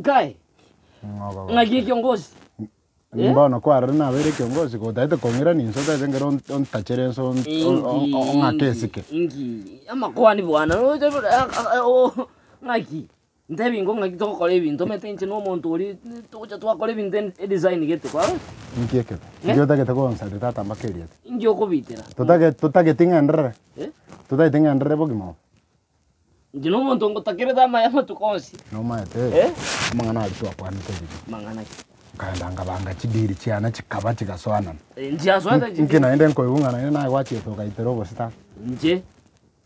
Kai, ng'aki ekiongosi? Eh? Bono kwarora nabeire ekiongosi gotagete kong'irania inse otagete nkere ontachere inse ong'ake esike. Inki amakwani bwana ng'aki ntebi ingo ng'aki togokora ebinto omanyete inche na omonto oria togocha twakora ebinto edesign gete kwarora? Inki ekebe? Inki otagete gonsaria tata mpaka erieta? Inki okobitera? Totagete totageti ng'enderere? Eh? Totageti ng'enderere bogima obo? Inche nomonto ngotakerete amaya amatuko onsi. Nomaete Eh? amang'ana aria twakwanete riria. Mang'ana ki? Nkaenda nkabanga chidiri chiane chikaba chigasoanana. Eh, Nchiasoete Nki chidiri. naende nkoigwa ng'a naende naye gwachiete ogaitera obositani. Inche,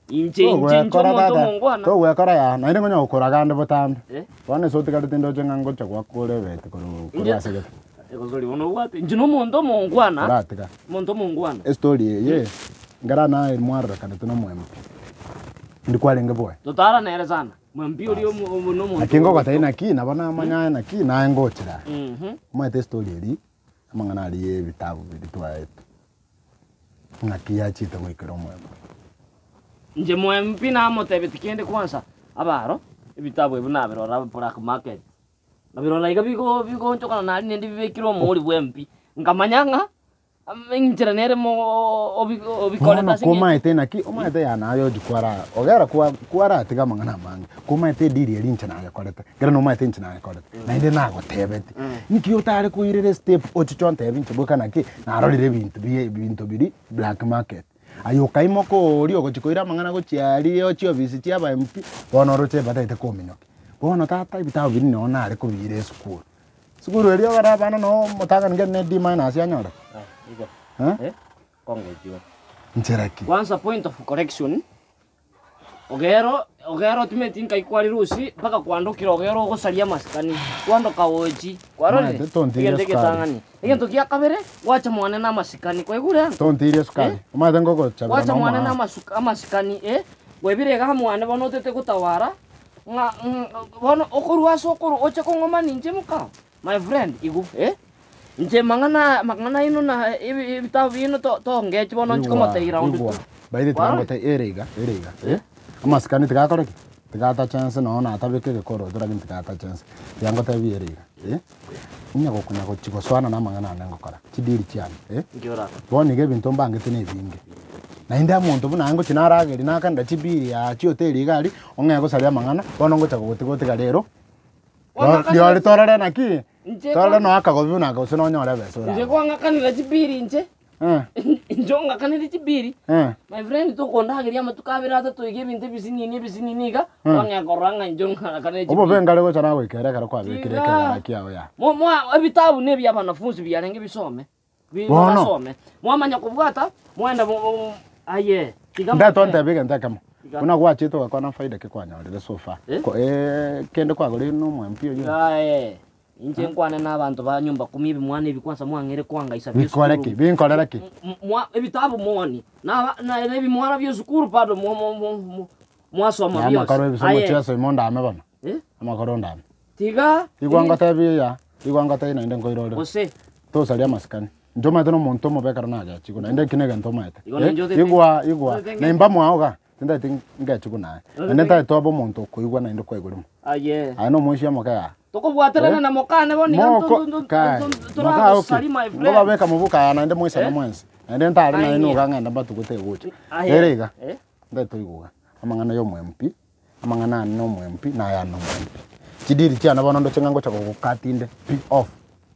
inche, inche, inche Togwekora omonto tata, omongwana. togwekora yaya, naende nkonya gokoraga ande botambe. Eh? Bono ase otigarete ndoche ng'a ngocha goakora ebeti korwa Inche, korwa ase gete. Egosori bono obwate, inche nomonto omongwana, Oratiga. omonto omongwana. Estory eye, nkera naye mwarorekanete na omoempi. Ndi kwarenge boe. Totara nere sana. Mwempi oria omo- omo- nomonto Naki ngogotebia naki, nabo namanya aye naki, naye ngochera aye. Mhm. Omanyete estory eria, amang'ana aria ya ebitabu biria twaetwe, ng'aki yachiete goikera omoempi. Inche mwempi namotebetie kende kwanza, abaro, ebitabu ebi nabirora black market. Nabirora iga bigo bigoonchokana naria naende bibekire omouri bw'empi, nkamanya ng'a enchera nere mo obi obikorete Bono ase eng'encho. komaete naki, omaete ya naye ochi kwara ogera kwa kwaratiga amang'ana amange, komaete ediri eria inche nayekorete, ekero nomaete inche nayekorete, naende nagotebeti, nki otare koirera estep ochiche ontebie inche bweka naki, narorire ebinto bie ebinto biria black market. Aye okaimoka oria ogochia koira amang'ana gochia aria ochie ofisi chia aba MP, bono oroche batagete kominyokia. Bono tata ebitabu biria noo nare kobiira esukuru. Esukuru eria ogare abana noo omotang'ani kere ne D minus anyorete. Eh? Nchera ki? Kwanza point of correction, Ogero ogero otimeti nkai kwari rusi mpaka kwandokire ogero ogosaria amasikani, kwandoka ochi, kwarorire? Omanyete tontiria Egento esukari. egetang'ani. Egento gia kabere, gwacha mwane na amasikani, kwaigure ango? Tontiria esukari. Eh? Omanyete ngogochabera Gwacha na mwane na omoaa. amasuka amasikani eh, kwebire iga mwane bono otete gotawara, ng'a ng'a bono okorwa ase okorwa oche kong'omani inche mokao, my friend igo eh. Inche mang'ana amang'ana aino na ebi ebitabu biaino to tongechi bono nchi Igwa, komotebia round igwa. two. By the way, Kwarora? tiga ngote ere iga, ere iga, eh. Amasikani tigakore ki? Tigatacha ense nonye natabeka egekoroto lakini tigatacha ense. Tiga ngotebie ere iga, eh. Onye gokonya gochi gosoana na amang'ana ane ngokora, chidiri chiane, eh. Nki orakore? Bono iga ebinto mbangete na ebinge. Naende omonto buna aye ngochi narageria nakanera chibiri aa chihoteli iga aria, ong'e gosaria amang'ana, bono ngocha gogotiga otiga rero, Rirorio torore naki, Inche torore kwa- noe akagobi buna aka gose nonyore ebesa Inche orabe. kwang'akanera chibiri inche, Eh, inche ong'akanere chibiri, eh. my friend tokondageria amatuko abere atato iga ebinto ebisinini ebisinini iga, kwang'ea korora ng'a inche ong'akanere Obobe chibiri. nkare gocha nagoikera ekero kwabekire Tiga. ekegara kiao ya. Mo- mwa ebitabu na ebia abanafunzi biarenge bisome, bi- Bono. basome, mwamanya kobwata, mwaenda mo- mo- aye, tiga Ndete mote. ontebie egento ekemo, Tiga. buna gwachete ogakwana faida ki kwanyorire so far? Eh? Ko eh, kende kwagoreire na omo-MP oyio? Aye, inche nkwane na abanto ba nyumba kumi ebimwana ebi kwanza mwang'eire koangaisa bia Bikore ki? esukuru. Binkorere ki? M- mwa ebitabu mwoni, na na ebimwana bia esukuru bado mwa- mwa- mwa- mwa- mwasoma bionsi. Amakoro ebisomo Aye, chiasoima ondame bono, eh, amakoro ondame. tiga Igwa ngotebie ya, igwa ngotebie naende nkoirorere. gose Tosaria amasikani. Inche omanyete na omonto omobe ekero nagechigwe naende eki negento omanyete. Igo nainche Eh, otete- igwa igwa, otete naimba mwao iga, tintageti ngechigwe naye. Naende ntagete obe omonto okoigwa naende kwaigwa rimo. Aye. Aye na omoisia omoke aa. Tokobwaterana na mokane bono iga Moko nto- nto- kai, nto- nto- moka toragosari oki, my friend. ngobabeka mobuko aya naende moisane Eh? mwensi. Naende ntare naye Aye. nigo ng'ende mbatugute egocha. Aye. Ere iga, Eh? ntagete oigwe iga, amang'ana ya omo MP, amang'ana ane na omo MP, na aya na omo MP. Chidiri chiane bono ndoche ng'a ngocha gogokati inde pi off,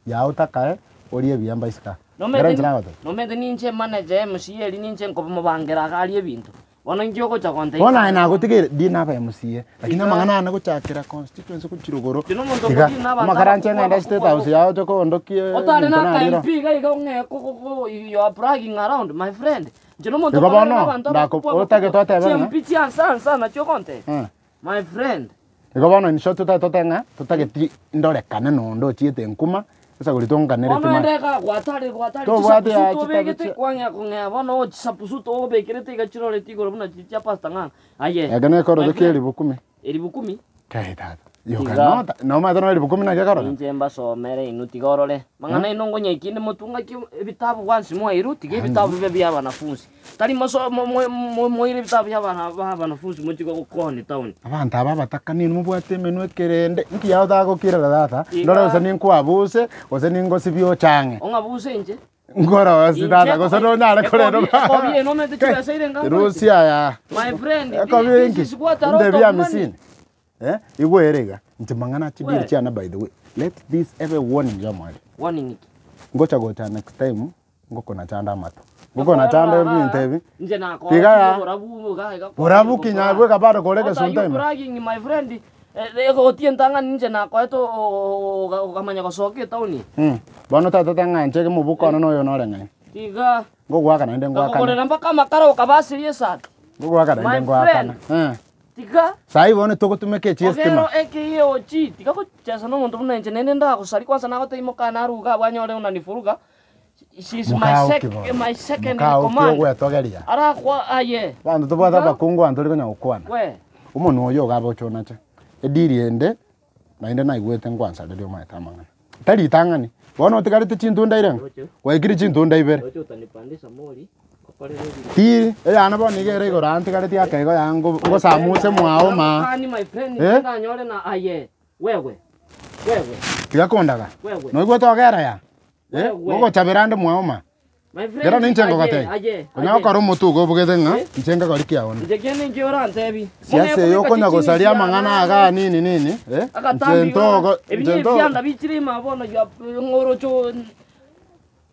yao takae, orie ebiemba isiko aa. Ekero inche nagoteba. Nomanyete ninche manager MCA eria ninche nkomobangera iga arie ebinto. Bono inki ogocha gontebia Bono aye nagotigeire, ndi naba MCA, lakini Iga. amang'ana ane gochakera constituency gochia rogoro, Inche nomonto iga, ogotina abanto amakara nche abakubwa ng'ende State abakubwa House yao oche kondokie Otare ebinto na aka narire. MP iga iga ong'e ko ko ko you are bragging around my friend. Inche nomonto Igo okorera bono, na abanto ndako- abakubwa otagete abakubwa. otebe ng'a- Chi MP chia nsa nsa nachio ogontebia. Eh. My friend. Igo bono in short totagete totebe ng'a totageti ndorekane na onde ochiete nkuma, esaguri tonganereti Bono ma. ende iga gwatari gwatari Tobwate chisapusu aa tobegete chitabi chia- kwang'ea kong'ea bono oo chisapusu tobekerete iga chiroreti igoro buna chiria chia pastor Ng'ang'a. Aye. Eke nekoroto My kia friend, eribu kumi. Eribu kumi. Kai tata. You Tiga. cannot. Nomanyete nonya elifu kumi naki ekorora? Inche mbasomere inwe tiga orore. Mang'ana aino ngonyaikinde motwe ng'aki ebitabu bwansi mwairwe, tiga ebitabu bibe bia abanafunsi. Tari moso mo- mo- mo- moire ebitabu bia abana ba abanafunsi mochie gokoni town. Abanto aba abataka ninwe mobwate emenwa ekerende, nki yao otagokirera tata? Tiga. Ndore gose ninkwabuse, gose ningosibie oche ang'e. Ong'abuse inche. Nkorosi tata gose nonyare korenda Ekobi eye nomanyete chibesa ire enga Rusia aya. My friend, Ekobi this enki? is what a lot Ndebi of money. hamsini. Eh, igwe ere iga. Inche mang'ana chidiri We. chiane by the way. Let this ebe warning yomoerio. Warning ki? Ngocha gocha next time ngokona chande amato. Ngokona chande ebinto ebi. Inche nakora Tiga ya. borabu iga iga. Borabu ki nyaye bweka bado kore What are gesunte you ime. bragging my friend? Eh, egoti entang'ani inche nakoete okamanya gosoka etaoni. Bono tatete ng'a inche mobuko one noyo nore ng'ai. Tiga. Ngogoaka naende ngoakane. Nkakogorera mpaka amakara okabasiria esati. Ngogoaka naende My ngoakana. friend. Tiga. Sahi bono togotumeka echi estima. Ogero ekeochi, tiga gochesa nomonto buna inche naende ndagosari kwanza nagotebia mokana aruga abwo anyore unanifuruga. She is my Mokao sec ki bono? my second in Mokao ki command. ogwetogeria? Arakwa aye. Abanto tobwate Tiga. abakungu abanto tori konya gokwana. We. Omonwa oyo iga abe ochonache. Ediri ende, naende naigwete nkwansareria omanyete amang'ana. Tari ritang'ani, bono otigarete chintunda ire ng'a, gwaikire chintunda ibere. Roche utanipandisha mori, okorere ebinto. Tiri, eyane bono iga ere igoro aa ntigareti ake igo yaa ngo ngosamuse mwao maa. Kani my friend, Eh? ndanyore na aye. Wewe. Wewe. Tiga kondaga. Wewe. Noigwete ogera yaa? Eh, Wewe. ngogochabera ande mwao maa. My friend, Kero ninche aye, ngogotebia, aye, konya aye. gokora omotwe ogo obogete ng'a Eh? inche ngakori ki aonde. Inche kende inki orantebi? Siasa eye okonya gosaria amang'ana igaa nini nini, eh, inche Agatambi ntogo ebi inche ne ntogo ebianda bichire ime bono you are ng'orocho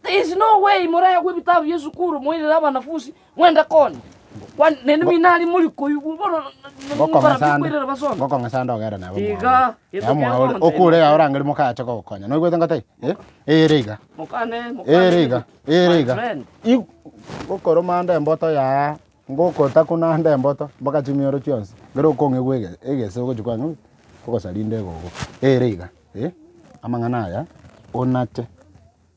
There is no way moraegwe ebitabu bia esukuru moirere abanafunsi mwende koni. Kwani nende minari mori koigwa bono Ngokong'esa ande, koirera basome. ngokong'esa ande ogere nabo Tiga, mwao. gento Nabo mwao ore, kegontebia. okure yaye orangeri mokache kogokonya. Noigwete ngotebie? Eh, ere iga. Mokane, mokane. Ere iga, ere My iga. friend. Igo, ngokoroma ande emboto yaa, ngokotakuna ande emboto, mpaka chimioro chionsi, ekero okong'igwa ege egese ogochia kwang'igwa, ogosaria egogo. Ere iga, eh, amang'ana aya, onache.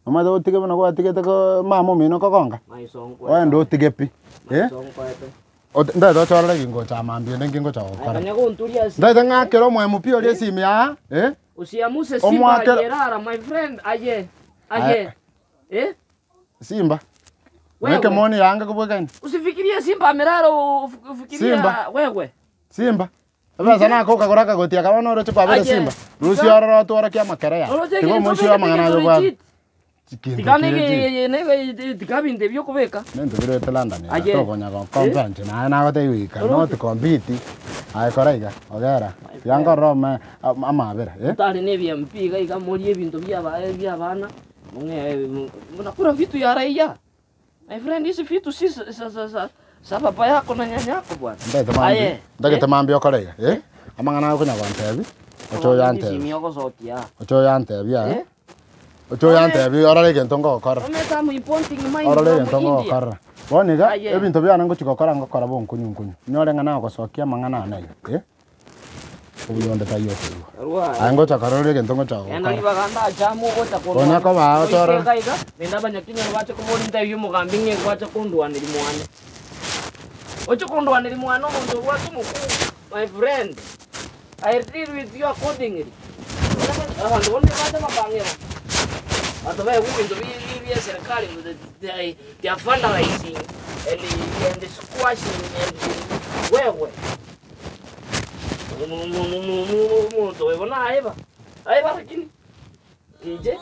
Omanyete otige buna gwatigete koo mama omino kogonga, oende otige pi, eh, ot ndagete ochorere ki ngocha mambia ende nki ngocha gokora. Ndagete ng'akere omoemu pi oria esimi aa, eh, Omoakere- Aye. Simba, Wewe. ekemoni yange kobwekaine. Usifikirie Simba amelala, ufikiria Simba. wewe. Simba, ebesa nako okagora akagoti aka bono oroche kwabere Aye. Simba, rusia ororo otworokie amakere aya. Oroche Tiga egento omoisia obegete amang'ana aye egento obwate. legit. Chikinto Tiga kire chi. nege nege tiga binto ebi okobeka. Nento birwete London iga, Aye. tokonya gocompare inche naye nagotebiwa you cannot compete, aye kora iga, ogera, tiga nkorore ome amabera eh. Tari na ebi MP iga iga morie ebinto biaba biabana, mong'e mnakula vitu ya raia. My friend hizi vitu si za za za za za baba yako na nyanya yako bwana. Ndagete mambia, Aye. ndagete mambia okore iga, eh, amang'ana aye okonya gontebia, oche oyantebie, Ogosokia. oche oyantebie aye, Eh? oche oyantebie orore egento ngogokora, Ometa I'm importing mine orore from egento India. ngogokora. Bono iga, Aye. ebinto biane ngochi gokora ngokora bonkunyu nkunyu, nyore ng'a nagosokia amang'ana ane iga, eh, obuya onde taiyo okoigwa. Aye ngocha korora egento ngocha Genda gokora. ribaga ndacha mogocha Konya kobaa ochorore. Oike iga iga, nende abanyakenyoro bache kobori ntebi omogambi ng'a gwacha kondwaneria mwane. Oche kondwaneria mwane omonto obwate omokungu, my friend, I deal with you accordingly. Abanto bono nibacha bakang'ira. Abanto baegwa ebinto bi- bia eserikali they, they are vandalizing and, and squashing and wewe. Omonto oyo bono aeba, aeba lakini inche.